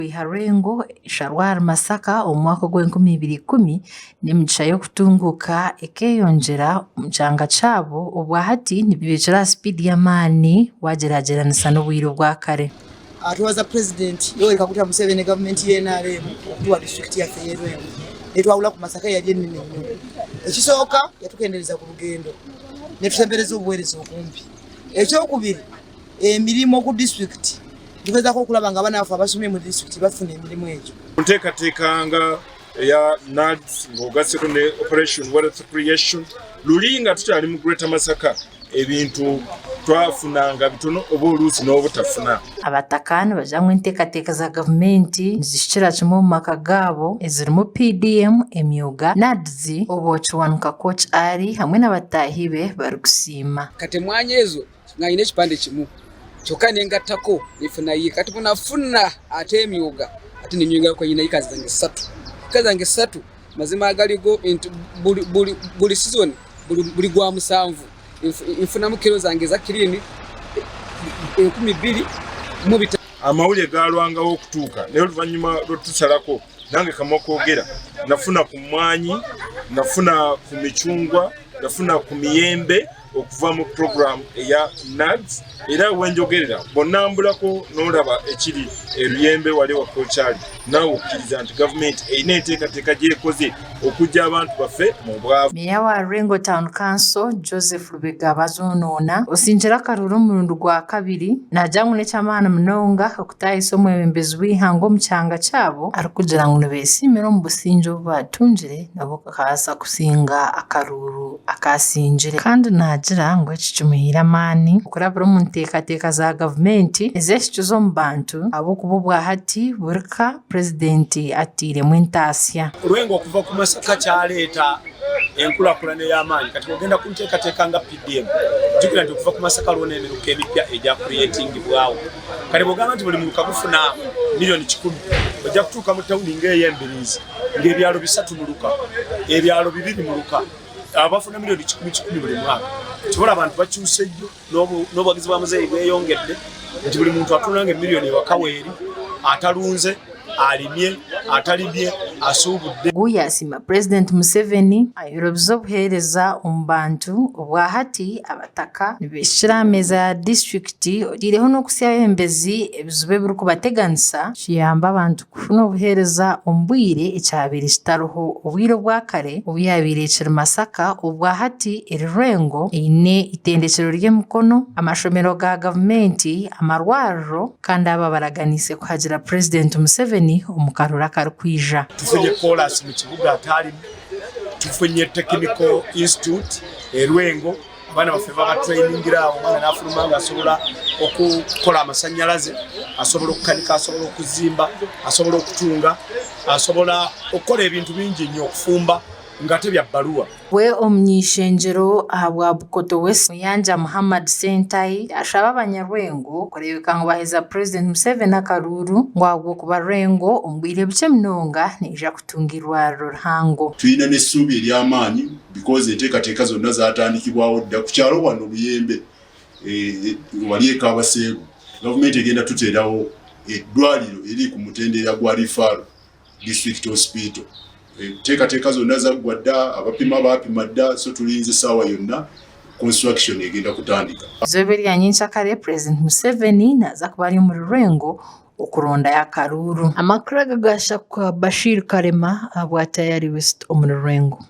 Kwiha Lwengo esharwa ahari Masaka omu mwaka ogw'enkumi ibiri ikumi, n'emigisha y'okutunguuka ekeeyongyera omu kyanga kyabo obwahati nibibikira aha sipiidi y'amaani waagyeragyeranisa n'obwire obwa kare. Twebaza Pulezidenti Yoweri Kaguta Museveni ne gavumenti ye NRM okutuwa disitulikiti yaffe ey'e Lwengo netwawula ku Masaka eyali ennene ennyo. Ekisooka yatukendeereza ku lugendo netusembereza obuweereza okumpi. Ekyokubiri emirimu ku disitulikiti tugezaako okulaba nga abaana baffe abasomye mu disitulikiti bafuna emirimu egyo. Nteekateeka nga eya NAADS ng'ogasseko ne Operation Wealth Creation, luli nga tukyali mu Greater Masaka ebintu twafunanga bitono oba oluusi n'obutafuna. Abataka nibagira ngu enteekateeka za gavumenti nizihikira kimwe omu maka gaabo ezirimu PDM, emyoga, NAADS, obwo Kiwanuka Koch Ali hamwe na bataahi be barikusiima. Kati emwanya ezo nga nina ekipande kimu kyokka nengattako nefuna yiika. Kati bwenafuna ate emyoga ate nenyongerako nyina yiika zange ssatu. Yiika zange ssatu mazima agaligo nti buli season buli gwa musanvu nfunamu kilo zange eza kirini 2500. Amawulire galwangawo okutuuka naye oluvannyuma lw'otusalako nange kamwa koogera nafuna ku mmwanyi, nafuna ku micungwa, nafuna ku miyembe okuva mu program eya NAADS era wenjogerera bw'onnambulako n'olaba ekiri e Luyembe wali wa Kokyali naawe okkiriza nti gavumenti erina enteekateeka gy'ekoze okuggya abantu baffe mu bwavu. Meeya wa Lwengo Town Council, Joseph Lubega Bazonoona osingire akaruuru omurundi gwa kabiri naagira ngu n'eky'amaani munonga okutaahisa omwebembezi w'eihanga omu kyanga kyabo arikugira ngu nibeesiimira omu busingye obu baatungire nabo bakabaasa kusinga akaruuru akasingire. Kandi naagira ngu eki kimuhaire amaani okurabira omu nteekateeka za gavumenti ez'ehikize omu bantu ahabw'okuba obwahati buri ka Purezidenti atairemu entaasya. Lwengo okuva ku Masaka kyaleeta enkulakulana ey'amaanyi. Kati bw'ogenda ku nteekateeka nga PDM, jjukira nti okuva ku Masaka lwona emiruka emipya egya kuliyetingibwawo. Kati bw'ogamba nti buli muluka gufuna 100,000,000, ojja kutuuka mu tawuni ng'ey'Embiriizi ng'ebyalo 3 muluka, ebyalo 2 muluka, abafuna 100,000,000 buli mwaka. Kyobola abantu bakyuse nnyo n'obuwagizi bwa muzeeyi bweyongedde nti buli muntu atunda nga emiliyoni ewaka weeri, atalunze alimye, atalimye asuubudde. Ogu yaasiima Purezidenti Museveni ayorobize obuheereza omu bantu obwahati abataka nibeeshukira aha meeza ya disiturikiti oteireho n'okutsya abebembezi ebizibu ebirikubateganisa kiyamba abantu kufuna obuheereza omu bwire ekyabaire kitariho obwire obwa kare obu yaabaire ekiri Masaka obwa hati eri Lwengo eine eitendekyero ry'emikono, amashomero ga gavumenti, amarwariro kandi aba baraganiise kuhagira Purezidenti Museveni omu karuuru akarikwija. Tufunye koolaasi mu kibuga ataalimu, tufunye Technical Institute e Lwengo. Abaana baffe babatrainingira awo, omwana n'afuluma nga asobola okukola amasannyalaze, asobola okukanika, asobola okuzimba, asobola okutunga, asobola okukola ebintu bingi nnyo, okufumba nga tebya bbaluwa. We omuny'eishengyero ahabwa Bukoto West, Muyanja Muhammad Ssentayi ashaba abanyarwengo kureebeka ngu baheeza Purezidenti Museveni akaruuru ngu ahabw'okuba Lwengo omu bwire bukye munonga neija kutunga eirwariro rihango. Tulina n'essuubi ery'amaanyi because enteekateeka zonna zaatandikibwawo dda ku kyalo wano Luyembe wali e Kabaseegu gavumenti egenda tuteerawo eddwaliro eri ku mutendera gwa referral district hospital. Enteekateeka zonna zaggwa dda, abapima baapima dda, so tulinze ssaawa yonna construction egenda kutandika. Eizooba erya nyenkyakare, Purezidenti Museveni naaza kuba ari omuri Lwengo okurondayo akaruuru. Amakuru aga gaashakwa Bashir Karema ahabwa Tayari West omuri Lwengo.